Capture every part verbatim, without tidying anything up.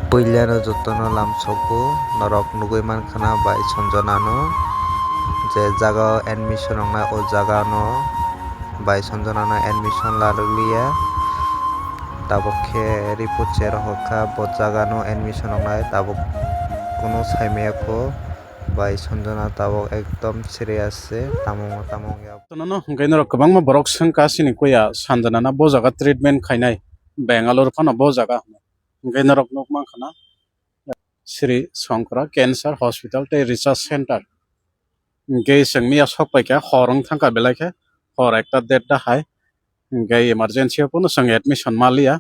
Puilano jotono lamsogo norok nugui mankha na bai Sanjana no, je jaga o admission wngnai o jaga no bai Sanjana no admission larwkliya. Tabuk khe report se rohorkha bo jaga no admission wngnai, tabuk kunu saimaya kho bai Sanjana tabuk ekdom serious se tamo tamo wngya. Jotono hwnkhe norok kwbangma borok swngkha chini kuya Sanjana no bo jaga treatment khainai Bangalore phano bo jaga. Hwnkhe norok nukmankha na Sri Shankara Cancer Hospital tei Research Center. Hwnkhe chwng miya sok paikha, hor wng thangkha belai khe, hor ekta derta hai. Hwnkhe emergency o phano chwng admission maliya.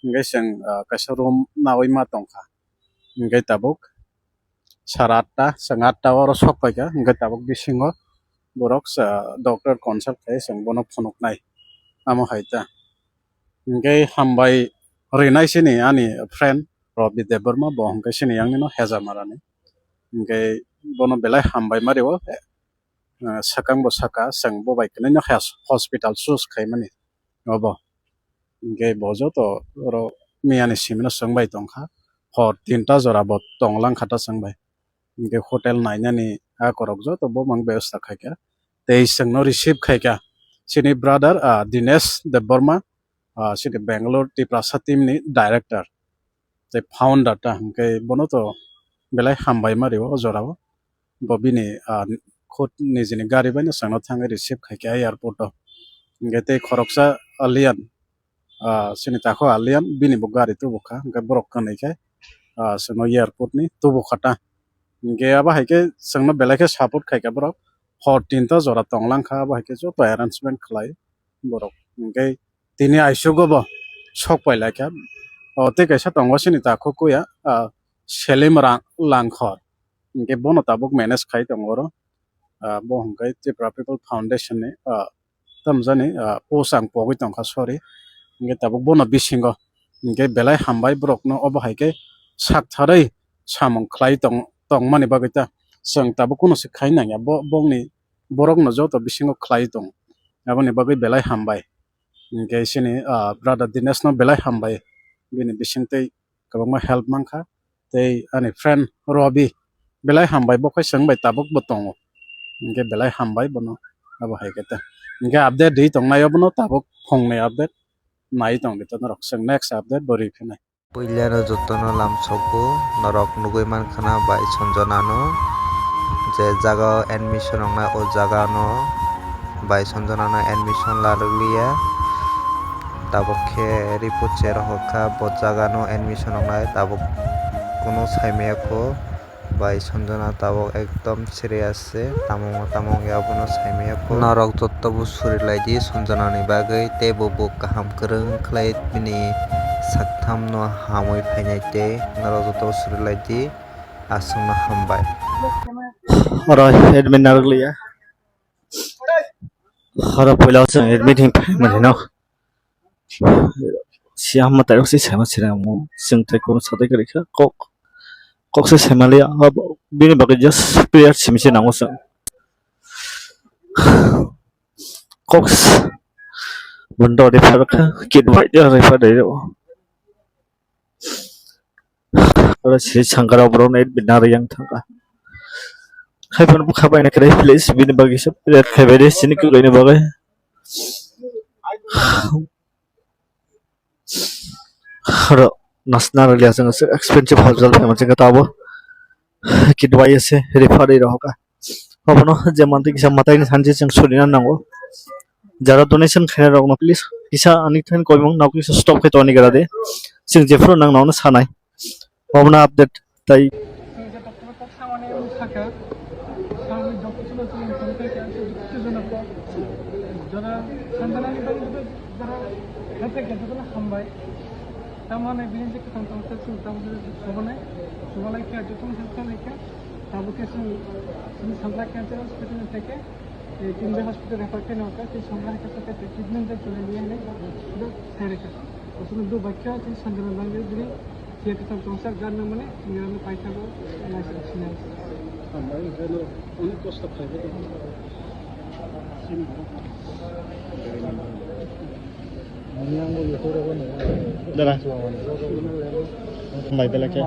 Hwnkhe chwng, ah, kaisa room naui ma tongkha. Hwnkhe tabuk sara atta, chwng atta oro sok paikha. Hwnkhe tabuk bisingo borok, ah, doctor consult khai chwng bono phunuknai. Amo hai ta. Hwnkhe hambai rinai sini ani friend Robi Debbarma, bo hwnkhe sini yang nino Hejamarani. Hwnkhe bono belai hambai ma rio, eh, swkang bo saka, chwng bo bai kwnaino has-, hospital choose khaimani obo. Hwnkhe bo joto oro miyani simino chwng bai tongkha, hor tinta jora bo tong langkha ta chwng bai. Hwnkhe hotel nainani a korok joto bo mang bebostha khaikha. Tei chwngno receive khaikha chini brother, ah, Dinesh Debbarma, ah, chini Bangalore Tiprasa team ni director tei founder ta, hwnkhe bono to belai hambai ma rio o jorao. Bo bini, ah, khud nijini gari bai no chwngno thangwi receive khaikha airport o. Hwnkhe tei khoroksa alien, ah, chini takhuk alien bini bo gari tubukha, hwnkhe borok kwnwi khe, ah, chwngno airport ni tubukha ta. Hwnkhe abo hai khe chwngno belai khe support khaikha borok, hor tinta jora tong langkha, abo hai khe joto arrangement khlai borok. Hwnkhe tini aisugo bo sok pai laikha. O tei kaisa tongo chini takhuk kuya, ah, Selim Ra-, Langkhor. Hwnkhe bono tabuk manage khai tongo oro. Ah, bo hwnkhe Tripura People Foundation ni, ah, tamjani, ah, post ang pogwi tongkha, sorry. Hwnkhe tabuk bono bisingo hwnkhe belai hambai borokno obo hai khe sak tharwi samung khlai tong-, tongmani bagwi ta chwng tabuk kunu se khai nangya. Bo-, bongni borokno joto bisingo khlai tongo, aboni bagwi belai hambai. Hwnkhe chini, ah, brother Dinesh no belai hambai, bini bisingtwi kwbangma help mankha. Tei ani friend Robi belai hambai, bo khe chwng bai tabuk bo tongo, hwnkhe belai hambai bono abo hai khe ta. Hwnkhe update rwi tongnai obono tabuk phungnwi update nai tongdi to norok, chwng next update bo rwi phinai. Puilano jotono lamsogo norok nugui mankha na bai Sanjana no, je jaga o admission wngnai o jaga no bai Sanjana no admission larwkliya. Tabuk khe report se rohorkha bo jaga no admission wngnai, tabuk kunu saimaya kho bai Sanjana tabuk ekdom serious se tamo tamo wngya abono saimaya kho. Norok jotto bo suri lai di Sanjana ni bagwi, tei bo bo kaham kwrwng khlai bini saktham no hamwi phainai tei norok jotto bo suri lai di, aswk no hambai. Oro admit narwkliya. Oro puila o chwng admit hinwi phaimani no. Siya hamma tairok se saima sirang mo. Chwng tei kono satai kwrwi kha. Kok, kok se saimaliya. Abo bini bagwi just prayer simi se nango chwng. Kok s-, bundo refer kha. Kit bai refer dai o. Oro si sangkara borok no admit narwi yang thangkha. Hai phano bwkha bai na kwrwi please bini bagwi se red khai bai de sini kwrwini bagwi. Oro nasna rwliya chwng expensive hospital phai manchwng kha tabo. Kit bai se refer rwi rohor kha. Obono je mantwi kisa mwtaini sanchi chwng surina nango. Jara donation khainai rokno please kisa ani thani koimung nokni kisa stop khai toni gra de. Chwng jephuru nang nono sanai. Obono update tai. Chwng je doctor kok samani mung sakha, samani doctor chwng chwng tong khe khe chwng chwng kok. Jara sanjana ni tong jara health care jara hambai. Tamani bini je kwthang tong se chwng tamo se sobanai. Sobalai khe jotoni health care khe. Tabuk khe chwng, chwng Sanjana Cancer Hospital ni theke, eh, Kimbe Hospital refer khe nokha, tei Sanjana Cancer Hospital treatment de chole niya hinwi sudo sai rekha. Aswk do bakya chwng Sanjana bangwi bini thia kwthang tongsa gan nang mane, nirano paithago, naisik sinai. Hambai, heno, onek kosto khlaibo. Dara. Hambai belai khe.